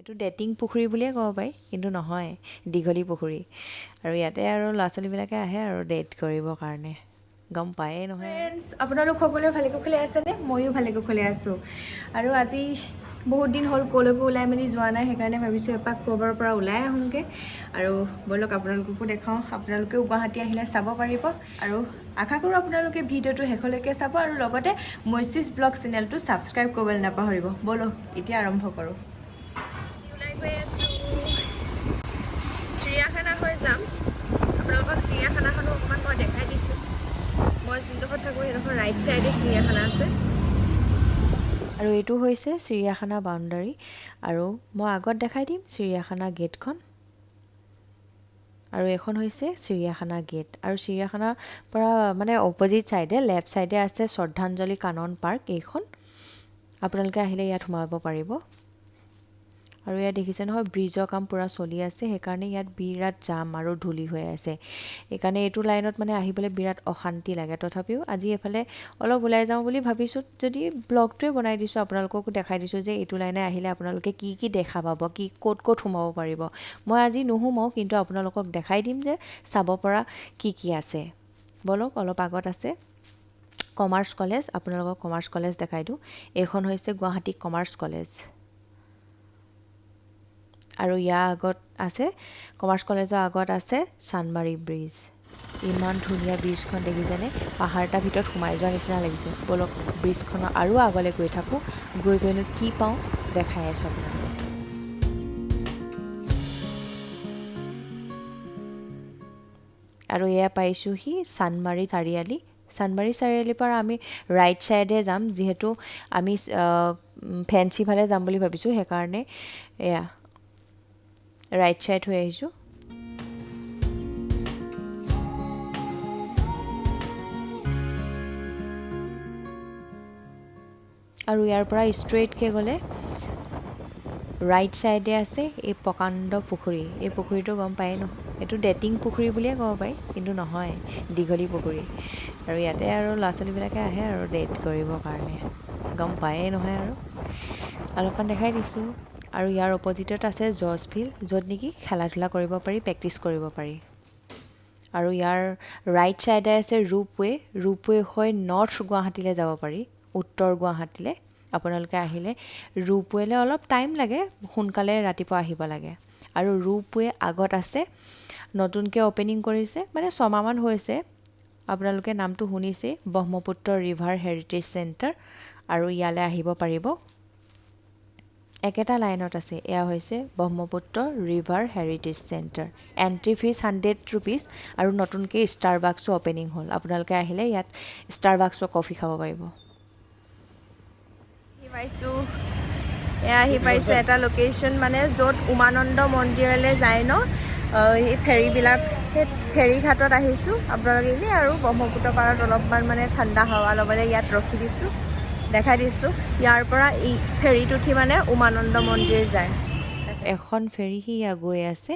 এইটো ডেটিং পুখুৰী বুলিয়ে ক'ব পাৰি, কিন্তু নহয়, দীঘলী পুখুৰী। আৰু ইয়াতে আৰু ল'ৰা ছোৱালীবিলাকে আহে আৰু ডেট কৰিবৰ কাৰণে, গম পায়েই নহয়। ফ্ৰেণ্ডছ, আপোনালোক সকলোৱে ভালে কুশলে আছেনে? ময়ো ভালে কুশলে আছোঁ। আৰু আজি বহুত দিন হ'ল ক'লৈকো ওলাই মেলি যোৱা নাই, সেইকাৰণে ভাবিছোঁ এপাক ক'ৰবাৰ পৰা ওলাই আহোঁগৈ। আৰু ব'লক আপোনালোককো দেখাওঁ, আপোনালোকেও গুৱাহাটী আহিলে চাব পাৰিব। আৰু আশা কৰোঁ আপোনালোকে ভিডিঅ'টো শেষলৈকে চাব আৰু লগতে মৈচিছ ব্লগ চেনেলটো ছাবস্ক্ৰাইব কৰিবলৈ নাপাহৰিব। ব'লক এতিয়া আৰম্ভ কৰোঁ। ওলাই গৈ আছোঁ, চিৰিয়াখানা হৈ যাম। আপোনালোকক চিৰিয়াখানাখনো অকণমান মই দেখাই দিছোঁ। মই যোনডোখৰত থাকোঁ সেইডোখৰ ৰাইট চাইডে চিৰিয়াখানা আছে। আৰু এইটো হৈছে চিৰিয়াখানা বাউণ্ডাৰী। আৰু মই আগত দেখাই দিম চিৰিয়াখানা গেটখন। আৰু এইখন হৈছে চিৰিয়াখানা গেট। আৰু চিৰিয়াখানাৰ পৰা মানে অপজিট চাইডে, লেফ্ট চাইডে আছে শ্ৰদ্ধাঞ্জলি কানন পাৰ্ক। এইখন আপোনালোকে আহিলে ইয়াত সোমাব পাৰিব। আৰু ইয়াত দেখিছে নহয়, ব্ৰিজৰ কাম পূৰা চলি আছে, সেইকাৰণে ইয়াত বিৰাট জাম আৰু ধূলি হৈ আছে। সেইকাৰণে এইটো লাইনত মানে আহিবলৈ বিৰাট অশান্তি লাগে। তথাপিও আজি এইফালে অলপ ওলাই যাওঁ বুলি ভাবিছোঁ, যদি ব্লগটোৱে বনাই দিছোঁ, আপোনালোককো দেখাই দিছোঁ যে এইটো লাইনে আহিলে আপোনালোকে কি কি দেখা পাব, কি ক'ত ক'ত সোমাব পাৰিব। মই আজি নোসোমাওঁ, কিন্তু আপোনালোকক দেখাই দিম যে চাব পৰা কি কি আছে। ব'লক, অলপ আগত আছে কমাৰ্চ কলেজ, আপোনালোকক কমাৰ্চ কলেজ দেখাই দিওঁ। এইখন হৈছে গুৱাহাটী কমাৰ্চ কলেজ। আৰু ইয়াৰ আগত আছে, কমাৰ্চ কলেজৰ আগত আছে চানমাৰী ব্ৰিজ। ইমান ধুনীয়া ব্ৰিজখন দেখিছেনে? পাহাৰ এটাৰ ভিতৰত সোমাই যোৱাৰ নিচিনা লাগিছে। ব'লক, ব্ৰিজখনৰ আৰু আগলৈ গৈ থাকোঁ, গৈ গৈনো কি পাওঁ দেখাই আছোঁ আপোনালোকক। আৰু এয়া পাইছোঁহি চানমাৰী চাৰিআলি। চানমাৰী চাৰিআলিৰ পৰা আমি ৰাইট ছাইডে যাম, যিহেতু আমি ফেঞ্চি ফালে যাম বুলি ভাবিছোঁ, সেইকাৰণে এয়া ৰাইট ছাইড হৈ আহিছোঁ। আৰু ইয়াৰ পৰা ষ্ট্ৰেইটকৈ গ'লে ৰাইট ছাইডে আছে এই প্ৰকাণ্ড পুখুৰী। এই পুখুৰীটো গম পায়েই নহয়, এইটো ডেটিং পুখুৰী বুলিয়ে ক'ব পাৰি, কিন্তু নহয়, দীঘলী পুখুৰী। আৰু ইয়াতে আৰু ল'ৰা ছোৱালীবিলাকে আহে আৰু ডেট কৰিবৰ কাৰণে, গম পায়েই নহয়। আৰু অলপমান দেখাই দিছোঁ। আৰু ইয়াৰ অপজিটত আছে জজ ফিল্ড, য'ত নেকি খেলা ধূলা কৰিব পাৰি, প্ৰেক্টিচ কৰিব পাৰি। আৰু ইয়াৰ ৰাইট ছাইডে আছে ৰোপৱে। ৰোপৱে হৈ নৰ্থ গুৱাহাটীলৈ যাব পাৰি, উত্তৰ গুৱাহাটীলৈ। আপোনালোকে আহিলে ৰোপৱেলৈ অলপ টাইম লাগে, সোনকালে ৰাতিপুৱা আহিব লাগে। আৰু ৰোপৱে আগত আছে, নতুনকৈ অ'পেনিং কৰিছে, মানে ছমাহমান হৈছে। আপোনালোকে নামটো শুনিছেই, ব্ৰহ্মপুত্ৰ ৰিভাৰ হেৰিটেজ চেণ্টাৰ। আৰু ইয়ালৈ আহিব পাৰিব, একেটা লাইনত আছে। এয়া হৈছে Brahmaputra river heritage centre. Entry fees 100 rupees. আৰু নতুনকৈ ষ্টাৰবাক্সো অ'পেনিং হ'ল, আপোনালোকে আহিলে ইয়াত ষ্টাৰবাক্সৰ কফি খাব পাৰিব। আহি পাইছোঁ, এয়া আহি পাইছোঁ এটা লোকেশ্যন, মানে য'ত উমানন্দ মন্দিৰলৈ যায় ন সেই ফেৰীবিলাক, সেই ফেৰী ঘাটত আহিছোঁ। আপোনালোকে এনেই আৰু ব্ৰহ্মপুত্ৰ পাৰত অলপমান মানে ঠাণ্ডা হাৱা ল'বলৈ ইয়াত ৰখি দিছোঁ, দেখাই দিছোঁ। ইয়াৰ পৰা এই ফেৰীত উঠি মানে উমানন্দ মন্দিৰ যায়। এখন ফেৰী সি গৈ আছে,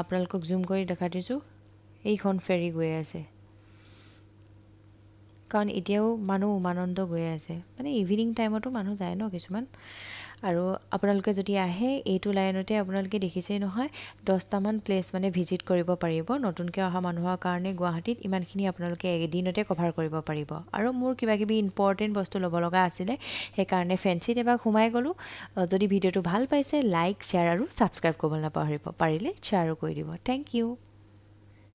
আপোনালোকক জুম কৰি দেখাই দিছোঁ। এইখন ফেৰী গৈ আছে, কাৰণ এতিয়াও মানুহ উমানন্দ গৈ আছে, মানে ইভিনিং টাইমতো মানুহ যায় ন কিছুমান। আৰু আপোনালোকে যদি আহে এইটো লাইনতে, আপোনালোকে দেখিছেই নহয়, 10টামান প্লেচ মানে ভিজিট কৰিব পাৰিব। নতুনকৈ অহা মানুহৰ কাৰণে গুৱাহাটীত ইমানখিনি আপোনালোকে এদিনতে কভাৰ কৰিব পাৰিব। আৰু মোৰ কিবা কিবি ইম্পৰ্টেণ্ট বস্তু ল'ব লগা আছিলে, সেইকাৰণে ফেঞ্চিত এবাৰ সোমাই গ'লোঁ। যদি ভিডিঅ'টো ভাল পাইছে, লাইক, শ্বেয়াৰ আৰু ছাবস্ক্ৰাইব কৰিবলৈ নাপাহৰিব। পাৰিলে শ্বেয়াৰো কৰি দিব। Thank U.